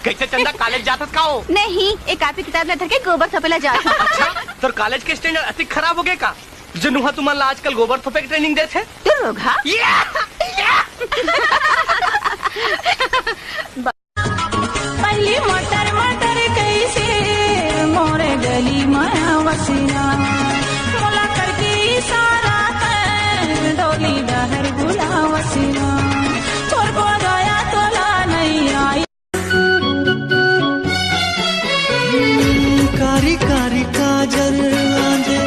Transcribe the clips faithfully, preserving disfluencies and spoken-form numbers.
कइसे चंदा, कॉलेज जाथस का ओ? नहीं, एक कापी किताब ला धर के गोबर थोपे ला जात हँव। अच्छा, तोर कॉलेज के स्टैंडर्ड अतिक खराब हो गे का, जो नुहा तुमन ला आजकल गोबर थोपे के ट्रेनिंग देथे? तू रोगहा? या! या! पहली मटर मटर कैसे मोरे गली माया वसीना, मोला करके इशारा कर डोली डहर बुला वसीना, तोर बजाया तोला नहीं आई। कारी कारी काजल आंजे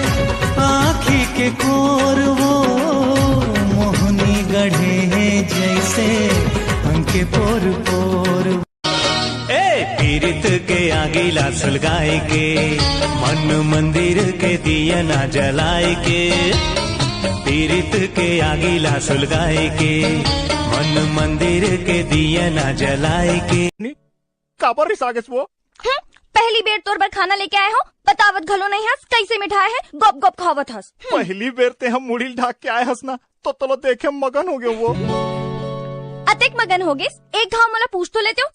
आँखी के कोर वो, मोहनी गढ़े हे जैसे अंग के पोर पोर। ए पीरित के आगी ला सुलगाए के, मन मंदिर के दिया ना जलाए के। पीरित के आगी ला सुलगाए के, मन मंदिर के दिया ना जलाए के। काबर रिसा गेस वो? हम्म, पहली बेर तोर बर खाना लेके आए हँव, बतावत घलो नहीं हस, कैसे मिठाय हे, गप गप खावत हस। हम्म। पहली बेर तेंह मुड़ी ल ढाक के आए हस ना, तो तोला देखे मगन हो गेंव वो। अतेक मगन हो गेस, एक घाव मोला पूछ तो लेतेव।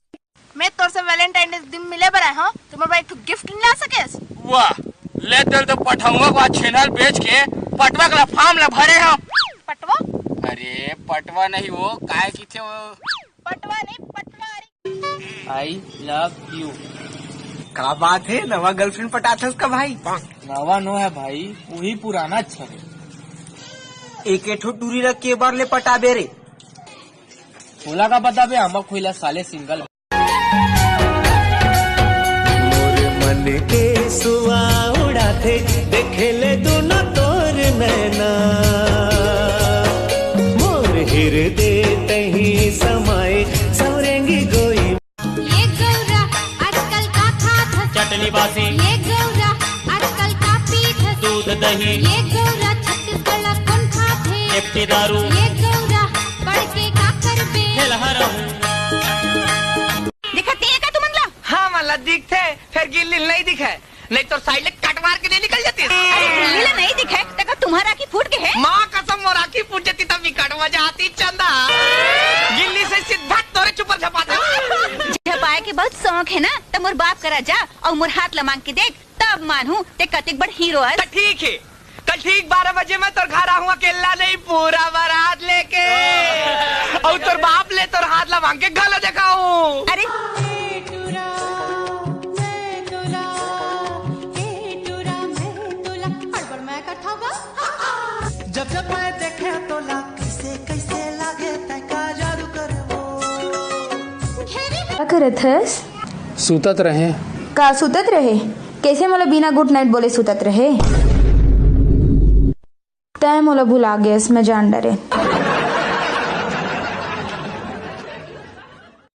मैं तोर से वैलेंटाइन डे दिन मिले बर आए हँव, त मोर बर एक ठो गिफ्ट नइ ला सकेस? वाह, ले तेल तो पठउवा के बाद छेना ल बेच के पटवा के ला फॉर्म ला भरे हँव। पटवा? अरे पटवा नहीं वो, काय किथे वो? पटवा नहीं, पटवारी। I love you। का बात हे, नवा गर्लफ्रेंड पटाथस का भाई? नवा नो हे भाई, उही पुराना अच्छा हे। एक ठो टूरी ला के बार ले पटाबे रे? ओला का पता बे, हमर खुइला साले सिंगल। मोर मन के सुआ उड़ाथे, देखे ले दुनो तोर नैना। मोर हिरदे तहीं समाए, सौरेंगी गोई। ये गौरा आजकल का खात हस? चटनी बासी। ये गौरा आजकल का पीत हस? दूध दही। ये गौरा छत्तीसगढ़ ला कोन खाथे? एफटी दारू। ये गौरा पढ़ के का करबे? हेलहा रहूं। दिखत नहीं हे का तुमन ला? हाँ, मन ला दिखथे, फेर गिल्ली ल नहीं दिखे, नहीं तो साइड ले कट मार के नहीं निकल जाती। अरे, गिल्ली ला नहीं दिखे, त का तुम्हार आँखी फूट गे हे? माँ कसम, मोर आँखी फूट जाती, तब भी कट मजा आती, चंदा। गिल्ली से सीधा तोरे चुपर झपाता। झपाए के बहुत शौक हे ना, त मोर बाप करा जा अउ मोर हाथ ला मांग के देख, तब मानहूँ ते कतिक बड़ हीरो हस। त ठीक हे, कल ठीक बारह बजे मैं तोर घर आहूँ, अकेला नहीं, पूरा बारात लेके। अउ तोर बाप ले तोर हाथ ला मांग के घलो देखाहूँ। अरे हे टूरा, मैं तोला, हे टूरा, मैं तोला, हड़बड़ मैं करथव गा। जब जब मैं देखे तोला, कैसे कैसे लागे तै का जादू करबो। का करत हस? सुतत रहे। का सुतत रहे? कैसे मोला बिना गुड नाइट बोले सुतत रहे? तैं मोला भुला गेस, मैं जान डरे।